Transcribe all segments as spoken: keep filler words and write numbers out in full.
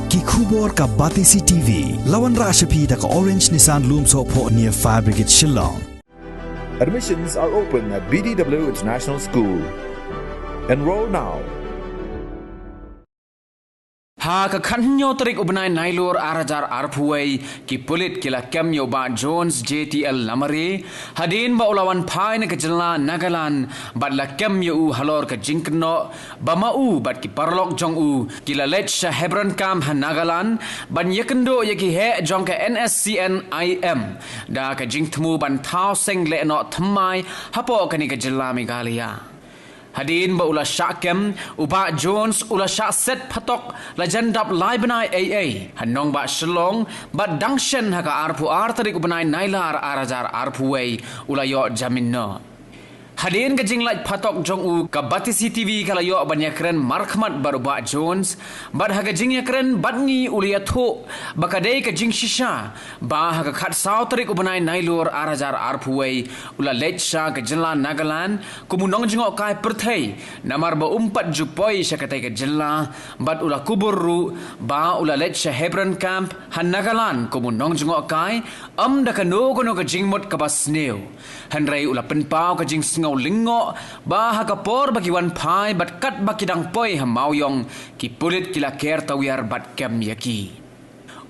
Ki khubor ka Batesi T V. La wanrah sha phi da ka Orange Nissan Lumsohphoh near Fire Brigade Shillong. Admissions are open at B D W International School. Enroll now. Ha ka khathynñiew tarik u bnai Nailur ar hajar arphew wei, ki pulit ki la kem ïa u Bah Jones J T L Lamare, hadien ba u la wan phai na ka jylla Nagaland, bad la kem ïa u halor ka jingkynnoh ba ma u bad ki paralok jong u ki la leit sha Hebron Camp ha Nagaland ban ïakynduh ïa ki heh jong ka N S C N I M da ka jingthmu ban thaw seng lehnoh thymmai hapoh kane ka jylla Meghalaya. Hadien ba u la shah kem, u Bah Jones u la shah set phatok la jan dap lai bnai ei ei ha nongbah Shillong, bad dang shen ha ka arphew ar tarik u bnai Nailar ar hajar arphew wei u la ïoh jamin noh. Hadien ka jinglait phatok jong u, ka Batesi T V ka la ïoh ban ïakren markhmat bad u Bah Jones, bad ha ka jingïakren bad ngi u la ïathuh ba ka dei ka jingshisha ba ha ka khatsaw tarik u bnai Nailur ar hajar arphew wei u la leit sha ka jylla Nagaland kum u nongjngohkai pyrthei, namar ba um pat ju poi sha katei ka jylla, bad u la kubur ruh ba u la leit sha Hebron Camp ha Nagaland kum u nongjngohkai, ym da kano kano ka jingmut kaba sniew. Hynrei u la pynpaw ka jingsngew lyngngoh ba ha ka por ba ki wan phai bad katba ki dang poi ha Mawiong, ki pulit ki la ker tawiar bad kem ïa ki.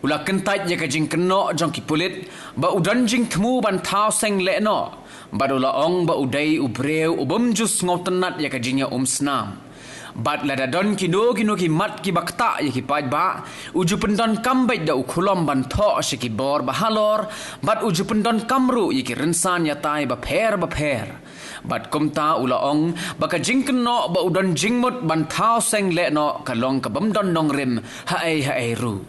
U la kyntait ïa ka jingkynnoh jong ki pulit ba u don jingthmu ban thaw seng lehnoh, bad u la ong ba u dei u briew u bym ju sngewtynnat ïa ka jingïaumsnam. Bad lada don kino kino ki mat kiba ktah ïa ki paidbah, u ju pyndonkam beit da u khulom ban thoh sha ki bor ba halor, bad u ju pyndonkam ruh ïa ki rynsan ïatai bapher bapher. Bad kumta u la ong ba ka jingkynnoh ba u don jingmut ban thaw seng lehnoh ka long ka bym don nongrim haei haei ruh.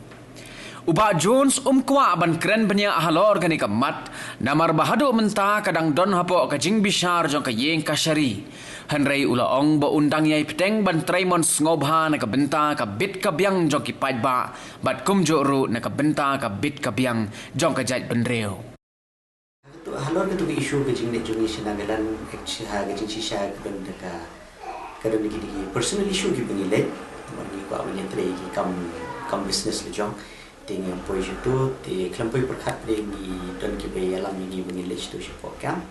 U Bah Jones um kwah ban kren bniah halor kane ka mat, namar ba haduh mynta ka dang don hapoh ka jingbishar jong ka ïing kashari. Hynrei u la ong ba un dang ïai bteng ban trei mon sngewbha na ka bynta ka bit ka biang jong ki paidbah, bad kumjuh ruh na ka bynta ka bit ka biang jong ka jaitbynriew. Halor katu ka issue ka jingleit jong ngi sha Nagaland, actually ha ka jingshisha ka don da ka, ka don da ki, da ki personal issue kiba ngi leit. Namar ngi kwah ban ïatrei ki kam, kam business la jong. Te ngi ïa poi shatu, te khlem poi pyrkhat te ngi don kiba ïalam ïa ngi ba ngin leit shatu shapoh camp.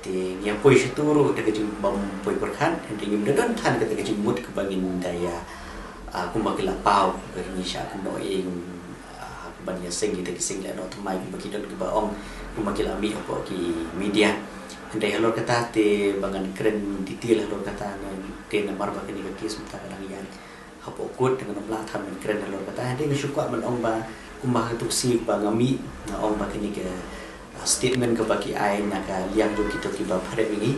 Te ngi ïa poi shatu ruh da ka jingbym poi pyrkhat, te ngim da don than kata ka jingmut kaba ngin da ïa, ah, kumba ki la paw, ba ngi shah kynnoh ïa, ah, ban ïa seng kita ki seng lehnoh thymmai kumba ki don kiba ong, kumba ki la mih hapoh ki media. Hynrei halor kata te ba ngan kren detail halor kata na, te namar ba kane ka case mynta ka dang ïaid hapoh court, te ngan ym lah than ban kren halor kata. Hynrei nga shu kwah ban ong ba kumba ha ka tuksi ba nga mih, nga ong ba kane ka, ah, statement kaba ki ai na ka liang jong kito kiba pharep ïa ngi.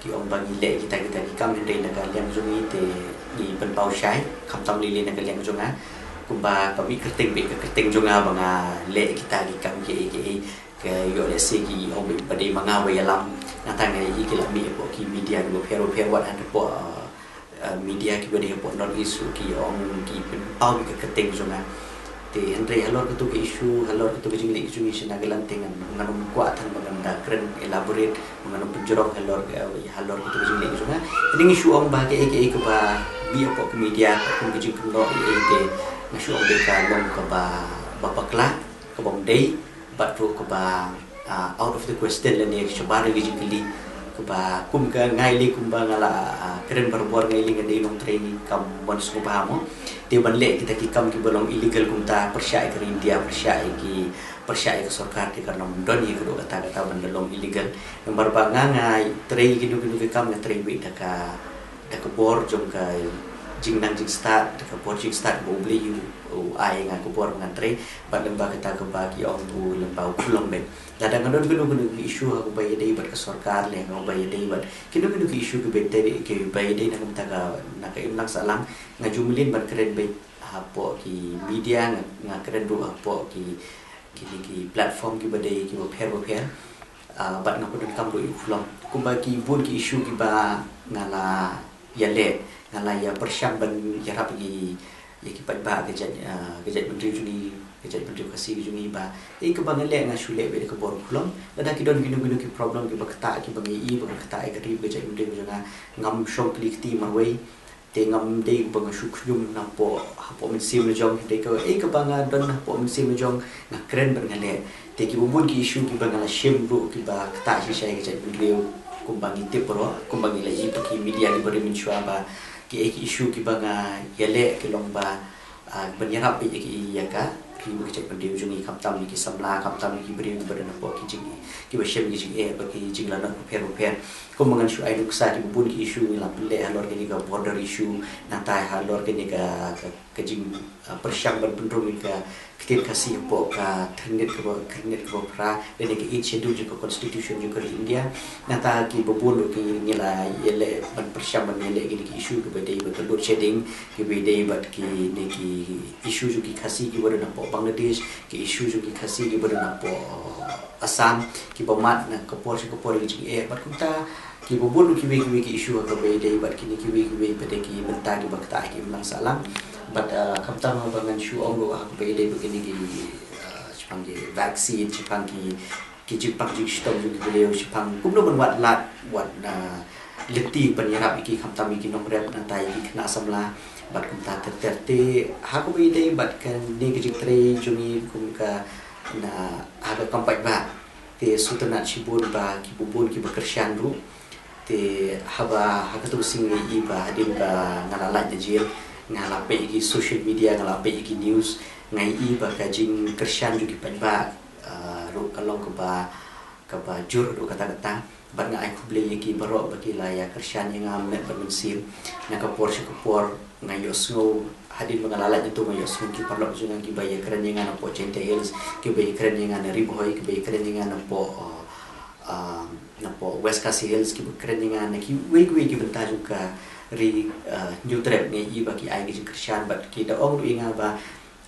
Ki ong ba ngi leh kita kita ki kam, hynrei na ka liang jong ngi te ngi pynpaw shai, khamtam lei lei na ka liang jong nga. Kumba ka mih kyrteng beit ka kyrteng jong nga ba nga leh kita ki kam kiei kiei, ka ïoh lehse ki ong beit ba dei ma nga ba ïalam. Nangta nga ïohi ki la mih hapoh ki media kiba pher ba pher, wat hapoh, uh, uh, media kiba dei hapoh North East ruh ki ong, ki pynpaw beit ka kyrteng jong nga. Te hynrei halor katu ka issue, halor katu ka jingleit jong ngi sha Nagaland te ngan, ngan ym kwah than ba ngan da kren elaborate, ba ngan ym pynjrong halor, eh, halor katu ka jingleit jong nga. Hynrei ngi shu ong ba kaei kaei kaba mih hapoh ka media, kum ka jingkynnoh ïa ei te, nga shu ong beit ka long kaba, ba bakla, kaba ym dei, bad ruh kaba, ah, out of the question lane shabar ïa ka jingkylli. Kaba kum ka ngai lei kumba nga la, ah, kren barabor, ngai lei nga dei nongtrei kam mon sngewbha mo. Te ban leh kita ki kam kiba long illegal kumta, pyrshah ïa ka ri India, pyrshah ïa ki, pyrshah ïa ka sorkar, te kan ym don hi ka doh kata kata ban da long illegal. Namar ba nga, nga trei kino kino ki kam nga trei beit da ka, da ka bor jong ka jingnang jingstad, da ka bor jingstad ba U Blei u, u ai nga ka bor ba ngan trei. Bad lyngba kata kaba ki ong u lyngba u khulom beit. Lada nga don kino kino ki issue ha kaba ïadei bad ka sorkar, lane ha kaba ïadei bad kino kino ki issue kiba ïadei, kiba ïadei na ka bynta ka, na ka imlang sahlang, nga ju mlien ban kren beit hapoh ki media, nga, nga kren ruh hapoh ki, ki, ki platform kiba dei kiba pher ba pher. Ah, bad nga pyndonkam ruh ïa u khulom. Kumba ki bun ki issue kiba nga la ïaleh, nga la ïa pyrshang ban ïarap ïa ki, ïa ki paidbah ka jait, ah, ka jaitbynriew jong ngi, ka jaitbynriew Khasi ka jong ngi ba, eh, kaba nga leh nga shu leh beit da ka bor u khulom. Lada ki don kino kino ki problem kiba ktah, kiba ngi i ba ka ktah ïa ka ri, ka jaitbynriew jong nga, ngam shong kli kti marwei. Te ngam dei ba nga shu khñium napoh, hapoh mynsiem la jong, dei ka, eh, kaba nga don hapoh mynsiem la jong, nga kren bad nga leh. Te kiba bun ki issue kiba nga la shim ruh kiba ktah shisha ïa ka jaitbynriew, kumba ngi tip baroh, kumba ngi la ïohi ha ki media kiba rim mynshwa ba, ki, eh, ki issue kiba nga ïaleh ki long ba, ah, ban ïarap ïa ki, ïa ka ri bad ka jaitbynriew jong ngi, khamtam ïa ki samla, khamtam ïa ki briew kiba don hapoh ki jing, kiba shem ki jingeh bad ki jinglanot bapher bapher. Kumba ngan shu ai nuksa, kiba bun ki issue ngi la pynleh halor kane ka border issue, nangta halor kane ka, ka, ka jing, ah, pyrshang ban pynrung ïa ka ktien Khasi hapoh ka thyrngit kaba, thyrngit kaba phra, lane ka Eighth Schedule jong ka Constitution jong ka ri India. Nangta kiba bun ruh ki ngi la ïaleh ban pyrshang ban ïaleh kine ki issue kiba dei bad ka load shedding, kiba dei bad kine ki issue jong ki Khasi kiba don hapoh Bangladesh, ki issue jong ki Khasi kiba don hapoh Assam, kiba mad na ka por sha ka por ïa ka jingeh, bad kumta kiba bun ruh kiwei kiwei ki issue ha kaba ïadei bad kine kiwei kiwei pat ki bynta kiba ktah ha ki imlang sahlang. Bad, ah, khamtam haba ngan shu ong ruh ha kaba ïadei bad kine ki, ah, shaphang ki vaccine, shaphang ki, ki jingpang jingshitom jong ki briew, shaphang kumno ban wad lad, wad, ah, lynti ban ïarap ïa ki, khamtam ïa ki nongrep, nangta ïa ki khynnah samla, bad kumta ter ter. Te ha kaba ïadei bad kane ka jingtrei jong ngi kum ka, na, ha ka kam paidbah, te sngewtynnat shibun ba kiba bun kiba kyrshan ruh. Te haba ha katto ka sngi ngi ïohi ba hadien ba nga la lait na jel, nga la peit ïa ki social media, nga la peit ïa ki news, nga ïohi ba ka jingkyrshan jong ki paidbah, ah, ruh ka long kaba, kaba jur haduh katta katta. Bad nga ai khublei ïa ki baroh ba ki la ïa kyrshan ïa nga mynmiet bad mynsiem. Na ka por sha ka por nga ïohsngew, hadien ba nga la lait na to, nga ïohsngew ki paralok jong nga kiba ïa kren ïa nga napoh Jaintia Hills, kiba ïa kren ïa nga na Ri Bhoi, kiba ïa kren ïa nga napoh, uh, uh, napoh West Khasi Hills, kiba kren ïa nga na kiwei kiwei ki bynta jong ka ri, uh, Hynñiewtrep. Nga ïohi ba ki ai ka jingkyrshan bad ki da ong ruh ïa nga ba,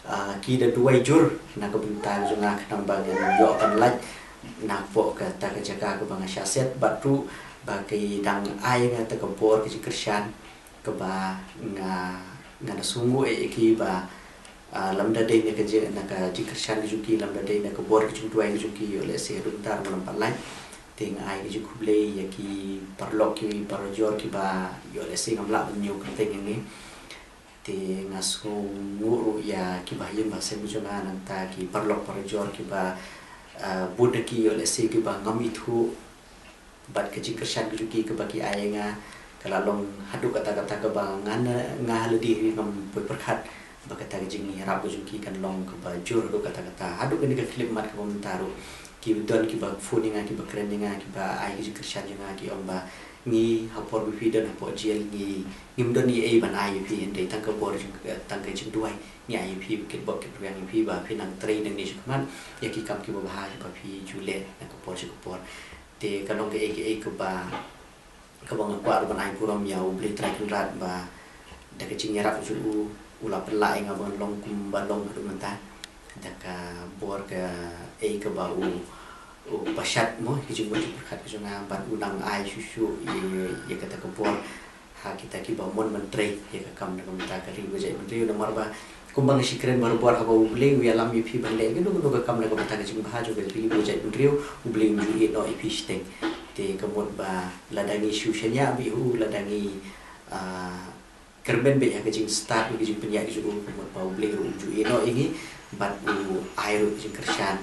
ah, ki da duwai jur na ka bynta jong nga khnang ba ngan ïoh ban lait napoh kata ka jaka kaba nga shah set, bad ruh ba ki dang ai nga kata ka bor ka jingkyrshan kaba nga, nga da sngewnguh ïa ki ba, ah, lymda dei na ka jing, na ka jingkyrshan ka jong ki, lymda dei na ka bor ka jingduwai ka jong ki, ïoh lehse haduh mynta ruh ngam pat lait. Te nga ai ka jingkhublei ïa ki paralok ki parajor kiba ïoh lehse ngam lah ban ñiew kyrteng ïa ngi. Te nga sngewnguh ruh ïa ki bahaïing bahasem jong nga, nangta ki paralok parajor kiba, ah, bun na ki ïoh lehse kiba ngam ithuh. Bad ka jingkyrshan ka jong ki kaba ki ai ïa nga ka la long haduh katta katta kaba nga, nga ha lade hi ngam poi pyrkhat ba kata ka jingïarap ka jong ki kan long kaba jur haduh katta katta. Haduh kane ka khyllipmat kaba mynta ruh ki don kiba phone ïa nga, kiba kren ïa nga, kiba ai ka jingkyrshan jong nga, ki ong ba ngi ha por ba phi don hapoh jel ngi, ngim don ei ei ban ai ïa phi, hynrei tang ka bor jong, tang ka jingduwai ngi ai ïa phi, ba kitbok kitrwiang ïa phi ba phi nang trei nangne shakhmat ïa ki kam kiba bha kiba phi ju leh na ka por sha ka por. Te ka long kaei kaei kaba, kaba nga kwah ruh ban ai burom ïa U Blei Trai Kynrad ba da ka jingïarap jong u, u la pynlah ïa nga ban long kumba long haduh mynta. Da ka bor kaei kaba u, u pynshad mo, ki jingmut jingpyrkhat ka jong nga, bad u nang ai shuh shuh ïa, ïa kata ka bor ha kita kiba mon ban trei ïa ka kam na ka bynta ka ri bad ka jaitbynriew, namar ba kumba nga shu kren barabor, haba U Blei u ïalam ïa phi ban leh kano kano ka kam na ka bynta ka jingbha jong ka ri bad ka jaitbynriew, U Blei un ju ïehnoh ïa phi shiteng. Te ka mut ba lada ngi shu shaniah beit ha u, lada ngi, ah, kyrmen beit ha ka jingstad bad ka jingpynïaid ka jong u, ka mut ba U Blei ruh un ju ïehnoh ïa ngi, bad u ai ruh ka jingkyrshan,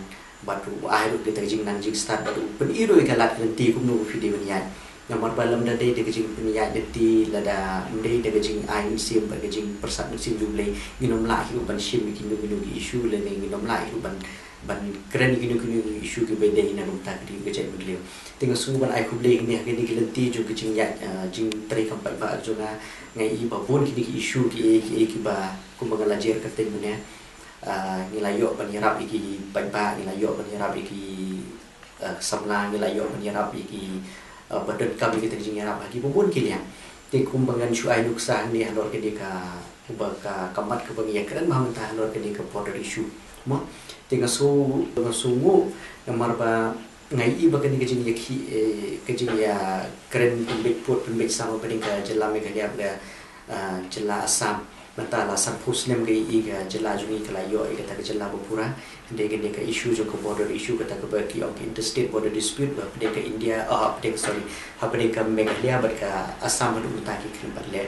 bad u ai ruh kita ka jingnang jingstad, bad u pyni ruh ïa ka lad ka lynti kumno ba phi dei ban ïaid. Namar ba lymda dei da ka jingpynïaid lynti, lada ym dei da ka jingai mynsiem bad ka jingpyrsad mynsiem jong U Blei, ngin ym lah hi ruh ban shim ïa kino kino ki issue, lane ngin ym lah hi ruh ban, ban kren ïa kino kino ki issue kiba dei na ka bynta ka ri bad ka jaitbynriew. Te nga sngew ban ai khublei hangne ha kine ki lynti jong ka jingïaid, ah, jingtrei kam paidbah jong nga, nga ïohi ba bun kine ki issue kiei kiei kiba kumba nga la jer kyrteng mynne, ah, ngi la ïoh ban ïarap ïa ki paidbah, ngi la ïoh ban ïarap ïa ki, ah, samla, ngi la ïoh ban ïarap ïa ki, ah, ba donkam ïa kita ki jingïarap ha kiba bun ki liang. Te kumba ngan shu ai nuksa hangne halor kane ka, kumba ka, ka mat kaba ngi ïakren bha mynta halor kane ka border issue mo. Te nga sngew, nga sngewnguh namar ba nga ïohi ba kane ka jingïakhih, eh, ka jingïakren pynbeit pud pynbeit sam hapdeng ka jylla Meghalaya bad ka, ah, jylla Assam. Mynta la sanphew snem ka ïohi ka jylla jong ngi ka la ïoh ïa kata ka jylla ba pura. Hynrei kane ka issue jong ka border issue, kata kaba ki ong ka interstate border dispute, ba hapdeng ka India, ah, hapdeng, sorry, hapdeng ka Meghalaya bad ka Assam haduh mynta ki khlem pat leh.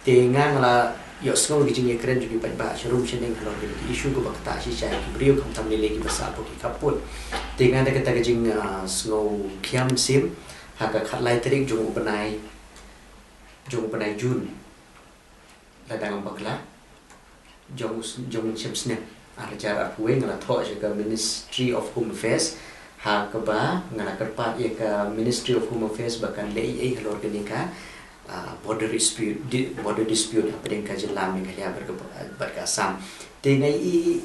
Te nga nga la ïohsngew ki jingïakren jong ki paidbah sharum shaneng halor ki issue kaba ktah shisha ïa ki briew khamtam lei lei kiba sah hapoh ki khappud. Te nga da kata ka jing, ah, sngewkhia mynsiem ha ka khatlai tarik jong u bnai, jong u bnai June, lada ngam bakla, jong u s-, jong u snem ar hajar arphew wei nga la thoh sha ka Ministry of Home Affairs ha kaba nga la kyrpad ïa ka Ministry of Home Affairs ba kan leh ei ei halor kane ka, ah, border dispute, di-, border dispute hapdeng ka jylla Meghalaya bad ka, bad ka Assam. Te nga i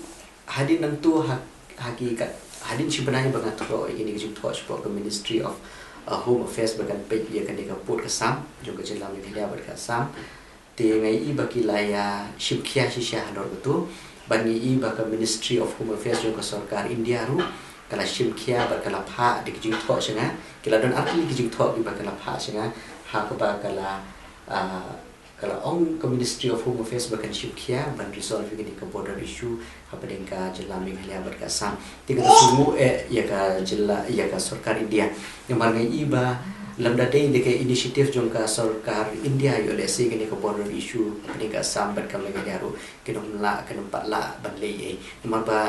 hadien nangto ha, ha ki ka, hadien shi bnai ba nga thoh ïa kine ki jingthoh shapoh ka Ministry of, ah, Home Affairs ba kan peit ïa kane ka pud ka Assam jong ka jylla Meghalaya bad ka Assam. Te nga i ba ki la ïa shim khia shisha halor kato. Bad nga i ba ka Ministry of Home Affairs jong ka sorkar India ruh ka la shim khia bad ka la phah da ki jingthoh sha nga. Ki la don artylli ki jingthoh kiba ka la phah sha nga ha kaba ka la, ah, ka la ong ka Ministry of Home Affairs ba kan shim khia ban resolve ïa kane ka border issue hapdeng ka jylla Meghalaya bad ka Assam. Te kata shu nguh eh ïa ka jylla, ïa ka sorkar India. Namar nga i ba lymda dei da ka initiative jong ka sorkar India ïoh lehse kane ka border issue hapdeng ka Assam bad ka Meghalaya ruh kin ym lah, kin ym pat lah ban leh ei ei. Namar ba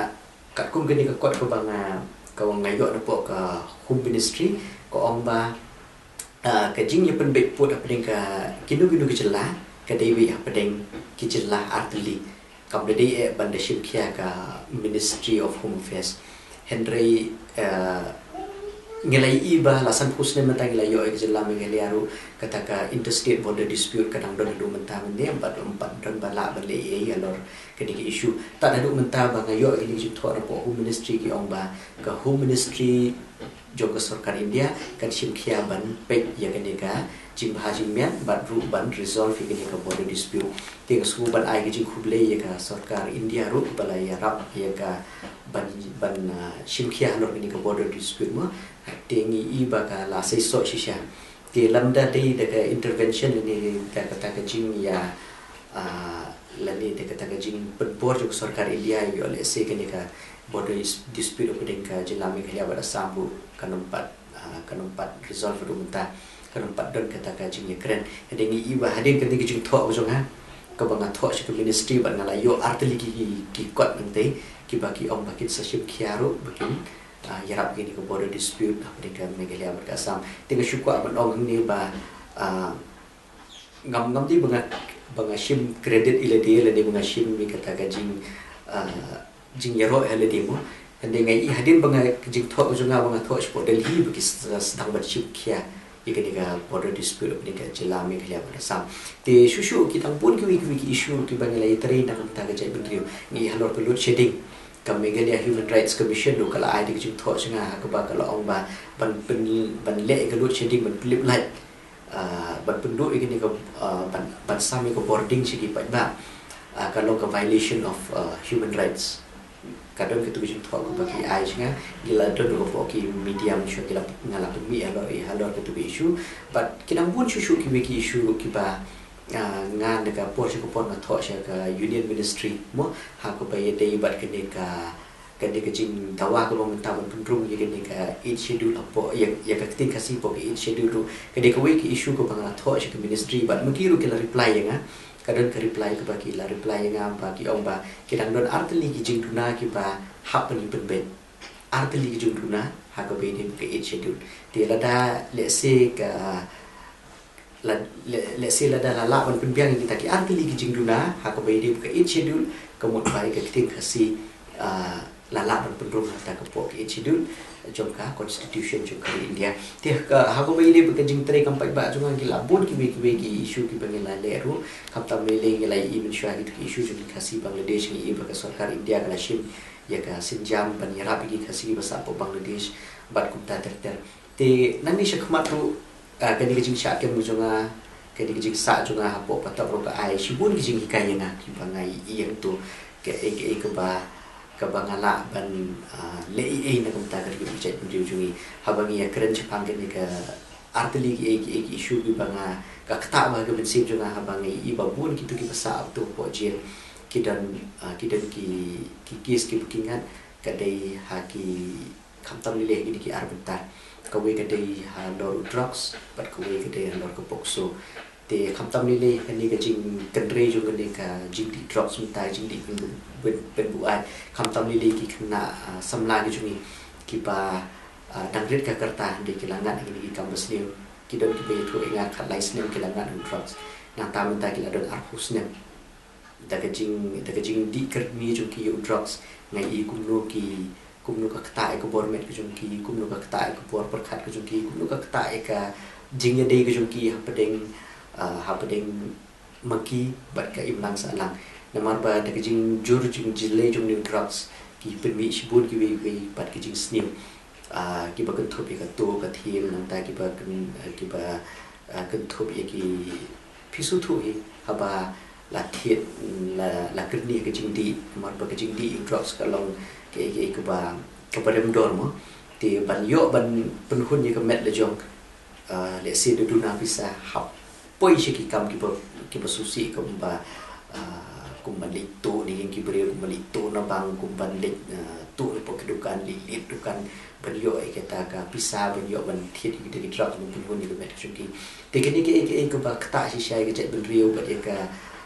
katkum kane ka kot kaba nga, kaba nga ïoh napoh ka Home Ministry, ka ong ba, ah, ka jingïapynbeit pud hapdeng ka kino kino ki jylla ka dei wei hapdeng ki jylla artylli. Kam da dei eh ban da shim khia ka Ministry of Home Affairs. Hynrei, eh, ngi la i ba la sanphew snem mynta ngi la ïoh ïa ka jylla Meghalaya ruh kata ka interstate border dispute ka dang don haduh mynta mynne bad ym pat don ba lah ban leh ei ei halor kane ka issue. Tad haduh mynta ba nga ïoh ïa kine ki jingthoh napoh Home Ministry ki ong ba ka Home Ministry jong ka sorkar India kan shim khia ban peit ïa kane ka jingbha jingmiat bad ruh ban resolve ïa kane ka border dispute. Te nga sngew ban ai ka jingkhublei ïa ka sorkar India ruh ba la ïarap ïa ka ban, ban, ah, shim khia halor kane ka border dispute mo. Te ngi i ba ka la seisoh shisha. Te lymda dei da ka intervention lane da kata ka jingïa, ah, lane da kata ka jingpynbor jong ka sorkar India ïoh lehse kane ka border is-, dispute hapdeng ka jylla Meghalaya bad Assam ruh kan ym pat, ah, kan ym pat resolve ruh mynta, kan ym pat don kata ka jingïakren. Hynrei ngi i ba hadien kane ka jingthoh ka jong nga kaba nga thoh sha ka ministry bad nga la ïoh artylli ki, ki, ki kot nangtei kiba ki ong ba kin sa shim khia ruh ba kin, ah, ïarap ïa kane ka border dispute hapdeng ka Meghalaya bad ka Assam. Te nga shu kwah ban ong hangne ba, ah, ngam, ngam dei ba nga, ba nga shim credit ïa lade lane ba nga shim ïa kata ka jing, ah, jingïaroh ïa lade mo. Hynrei nga i hadien ba nga, ka jingthoh ka jong nga ba nga thoh shapoh Delhi ba ki s-, sdang ban shim khia ïa kane ka border dispute hapdeng ka jylla Meghalaya bad Assam. Te shuh shuh ki dang bun kiwei kiwei ki issue kiba ngi la ïatrei na ka bynta ka jaitbynriew. Ngi i halor ka load shedding, ka Meghalaya Human Rights Commission ruh ka la ai da ka jingthoh sha nga ha kaba ka la ong ba ban pyn-, ban leh ïa ka load shedding, ban pynlip light, ah, ban pynduh ïa kane ka, ah, ban, ban sam ïa ka bording sha ki paidbah, ah, ka long ka violation of, ah, human rights. Ka don katu ka jingthoh kaba ki ai sha nga, ki la don ruh hapoh ki media mynshuwa ki la, nga la pynmih halor, halor katu ka issue. Bad ki dang bun shuh shuh kiwei ki issue kiba, ah, nga na ka por sha ka por nga thoh sha ka Union Ministry mo, ha kaba ïadei bad kane ka, kane ka jingdawa kaba mynta ban pynrung ïa kane ka Eighth Schedule hapoh, ïa, ïa ka ktien Khasi hapoh ka Eighth Schedule ruh. Ka dei kawei ka issue kaba nga la thoh sha ka ministry bad ma ki ruh ki la reply ïa nga. Ka don ka reply kaba ki la reply ïa nga ba ki ong ba ki dang don artylli ki jingduna kiba hap ban ïa pynbeit. Artylli ki jingduna ha kaba ïadei bad ka Eighth Schedule. Te lada lehse ka, la, le, lehse lada la lah ban pynbiang ïa kita ki artylli ki jingduna ha kaba ïadei bad ka Eighth Schedule, ka mut ba ïa ka ktien Khasi, ah, la lah ban pynrung ha kata ka pok ka Eighth Schedule jong ka Constitution jong ka India. Te ka, ha kaba ïadei bad ka jingtrei kam paidbah jong nga, ngi la bun kiwei kiwei ki issue kiba ngi la leh ruh. Khamtam lei lei ngi la ïohi mynshuwa kita ki issue jong ki Khasi Bangladesh, ngi ïohi ba ka sorkar India ka la shim ïa ka sienjam ban ïarap ïa ki Khasi kiba sah hapoh Bangladesh bad kumta ter ter. Te nangne shakhmat ruh, ah, kane ka jingshah kem jong nga, kane ka jingsah jong nga hapoh Patap ruh ka ai shibun ki jinghikai ïa nga kiba nga ïohi hangto kaei kaei kaba, kaba nga lah ban, ah, leh ei ei na ka bynta ka ri ka jaitbynriew jong ngi. Haba ngi ïakren shaphang kane ka artylli kiei kiei ki issue kiba nga, ka ktah bha ka mynsiem jong nga haba nga ïohi ba bun kito kiba sah hato hapoh jel ki don, ah, ki don ki, ki case kiba ki ngat, ka dei ha ki, khamtam lei lei ha kine ki ar bynta. Kawei ka dei halor u drugs bad kawei ka dei halor ka POCSO. Te khamtam lei lei kane ka jingkynrei jong kane ka jingdih drugs mynta, jingdih pynbu-, pyn-, pynbuaid. Khamtam lei lei ki khynnah, ah, samla ki jong ngi kiba, ah, dang rit ka rta hynrei ki la ngat ha kine ki kam basniew. Ki don kiba ïathuh ïa nga khatlai snem ki la ngat ha drugs. Nangta mynta ki la don arphew snem. Da ka jing, da ka jingdih kyrni jong ki ïa u drugs, nga i kumno ki, kumno ka ktah ïa ka bor met ka jong ki, kumno ka ktah ïa ka bor pyrkhat ka jong ki, kumno ka ktah ïa ka jingïadei ka jong ki hapdeng, ah, hapdeng ma ki bad ka imlang sahlang. Namar ba da ka jingjur jingjyllei jong une u drugs ki pynmih shibun kiwei kiwei pat ki jingsniew. Ah, kiba kynthup ïa ka tuh ka thim, nangta kiba kyn-, ah, kiba, ah, kynthup ïa ki phi sngewthuh hi, haba la thied, la, la kyrni ha ka jingdih, namar ba ka jingdih ïa u drugs ka long kaei kaei kaba, kaba rem dor mo. Te ban ïoh ban pynhun ïa ka met la jong, ah, lehse da duna pisa hap poi sha ki kam kiba, kiba sngewsih kumba, ah, kumba leit tuh na ïing ki briew, kumba leit tuh na bank, kumba leit, ah, tuh na pok ki dukan, leit leit dukan, ban ïoh ïa kata ka pisa, ban ïoh ban thied ïa kita ki drug, ban pynhun ïa ka met ka jong ki. Te kine kiei kiei kiba ktah shisha ïa ka jaitbynriew bad ïa ka,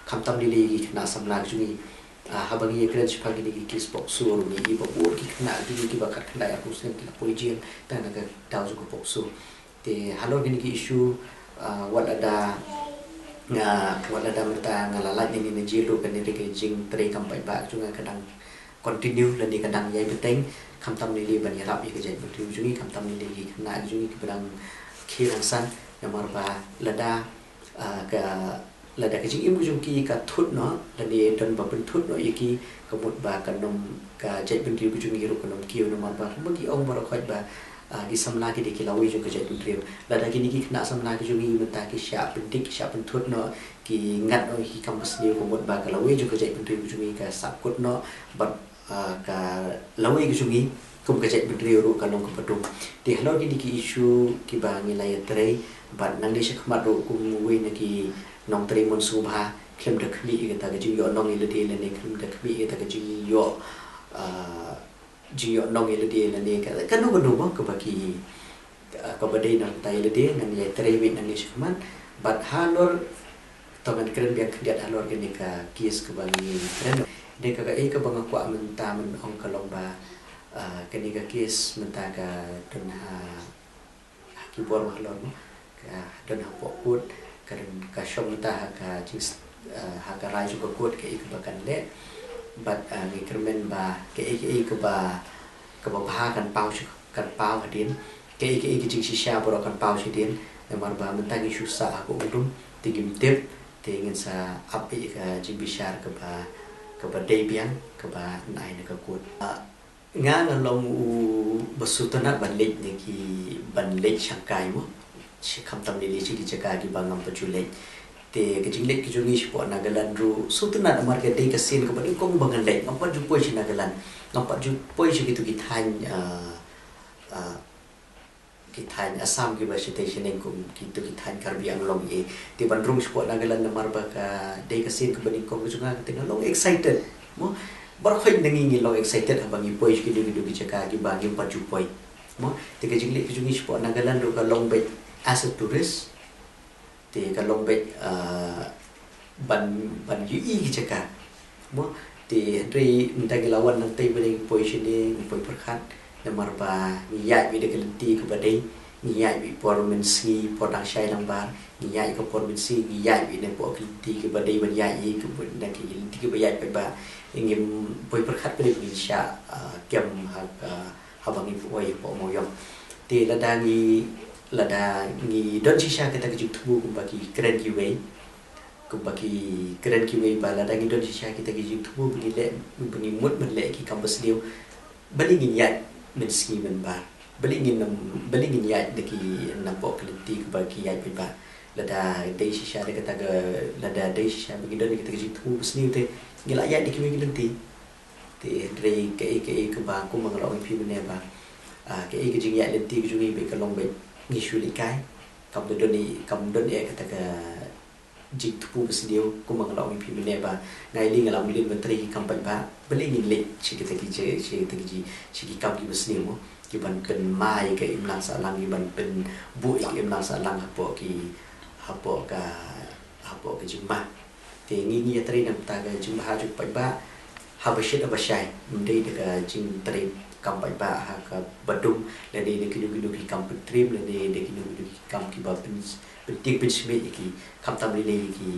khamtam lei lei ïa ki khynnah samla ka jong ngi. Ah, haba ngi ïakren shaphang kine ki case POCSO ruh ngi i ba bun ki khynnah ka jong ngi kiba khatkhyndai arphew snem ki la poi jail tang na ka daw jong ka POCSO. Te halor kine ki issue, ah, wat lada nga, wat lada mynta nga la lait na jail ruh kane ka jingtrei kam paidbah ka jong nga ka dang continue lane ka dang ïai bteng, khamtam lei lei ban ïarap ïa ka jaitbynriew jong ngi, khamtam lei lei ki khynnah jong ngi kiba dang khie rangsan, namar ba lada, ah, ka, lada ka jingim ka jong ki ka thut noh lane don ba pynthut noh ïa ki, ka mut ba kan ym, ka jaitbynriew ka jong ngi ruh kan ym kiew, namar ba kumba ki ong baroh khoit ba, ah, ki samla ki dei ki lawei jong ka jaitbynriew. Lada kine ki khynnah samla ki jong ngi mynta ki shah pyndik, ki shah pynthut noh, ki ngat noh ïa ki kam basniew, ka mut ba ka lawei jong ka jaitbynriew ka jong ngi ka sahkut noh bad, ah, ka lawei ka jong ngi kum ka jaitbynriew ruh ka long kaba dum. Te halor kine ki issue kiba ngi la ïatrei bad nangne shakhmat ruh kum uwei na ki nongtrei mon sngewbha, khlem da khmih ïa kata ka jingïohnong ïa lade lane khlem da khmih ïa kata ka jingïoh, ah, jingïohnong ïa lade lane ka, kano kano mo kaba ki, ah, kaba dei na ka bynta ïa lade, ngan ïatrei beit nangne shakhmat. Bad halor, to ngan kren biang khyndiat halor kane ka case kaba ngi kren. Dei ka, kaei kaba nga kwah mynta ban ong ka long ba, ah, kane ka case mynta ka don ha, ha ki bor ba halor mo. Ka don hapoh court, ka don, ka shong mynta ha ka jing, ah, ha ka rai jong ka court kaei kaba kan leh. Bad, ah, ngi kyrmen ba kaei kaei kaba, kaba bha kan paw sha, kan paw hadien. Kaei kaei ka jingshisha baroh kan paw shadien. Namar ba mynta ngi shu sah ha ka um dum, te ngim tip, te ngin sa ap ïa ka jingbishar kaba, kaba dei biang, kaba yn ai na ka court. Ah, nga nga long uba sngewtynnat ban leit na ki, ban leit shangkai mo. Shi khamtam lei lei shi ki jaka kiba ngam pat ju leit. Te ka jingleit ka jong ngi shapoh Nagaland ruh sngewtynnat namar ka dei ka sien kaba nyngkong ba ngan leit. Ngam pat ju poi sha Nagaland. Ngam pat ju poi sha kito ki thaiñ, ah, ah, ki thaiñ Assam kiba shatei shaneng kum kito ki thaiñ Karbi Anglong eh. Te ban rung shapoh Nagaland namar ba ka dei ka sien kaba nyngkong ka jong nga, te nga long excited. Mo, baroh khoit na ngi ngi long excited haba ngi poi sha kito kito ki jaka kiba ngim pat ju poi. Mo, te ka jingleit ka jong ngi shapoh Nagaland ruh ka long beit as a tourist. Te ka long beit, ah, ban, ban ïohi ki jaka. Mo, te hynrei mynta ngi la wan nangtei ba ngi poi shane, ngi poi pyrkhat. Namar ba ngi ïaid beit da ka lynti kaba dei, ngi ïaid beit por mynsngi, por dang shai dang bar, ngi ïaid ka por mynsngi, ngi ïaid beit napoh ka lynti kaba dei ban ïaid ïa ka, na ka lynti kaba ïaid beit ba ngim poi pyrkhat ba dei ba ngin shah, ah, kem ha ka, haba ngi poi hapoh Mawiong. Te lada ngi, lada ngi don shisha kita ki jingthmu kumba ki kren kiwei, kumba ki kren kiwei ba lada ngi don shisha kita ki jingthmu ba ngi leh, ba ngi mut ban leh ki kam basniew, balei ngin ïaid mynsngi mynbar? Balei ngin, balei ngin ïaid da ki napoh ka lynti kaba ki ïaid mynbar? Lada dei shisha da kata ka, lada dei shisha ba ngi don kita ki jingthmu basniew te ngi la ïaid da kiwei ki lynti. Te hynrei kaei kaei kaba kum ba nga la ong ïa phi mynne ba, ah, kaei ka jingïaid lynti ka jong ngi beit ka long beit ngi shu leit kai. Kam don ei, kam don ei kata ka jingthmu basniew kum ba nga la ong ïa phi mynne ba nga ïa lei nga la mlien ban trei ki kam paidbah. Balei ngin leit sha kita ki, sha kita ki, sha ki kam ki basniew mo, ki ban pynmai ka imlang sahlang, ki ban pynbuh ïa ka imlang sahlang hapoh ki, hapoh ka hapoh ka jingma. Te ngi ngi ïatrei na ka bynta ka jingbha jong ki paidbah haba shit haba shai, ym dei da ka jingtrei kam paidbah ha kaba dum lane da kino kino ki kam pyntrim lane da kino kino ki kam kiba pyn- pyntieng pynsmit ïa ki, khamtam lei lei ïa ki,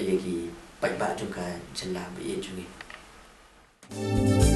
ïa ki paidbah jong ka jylla ba ïeit jong ngi.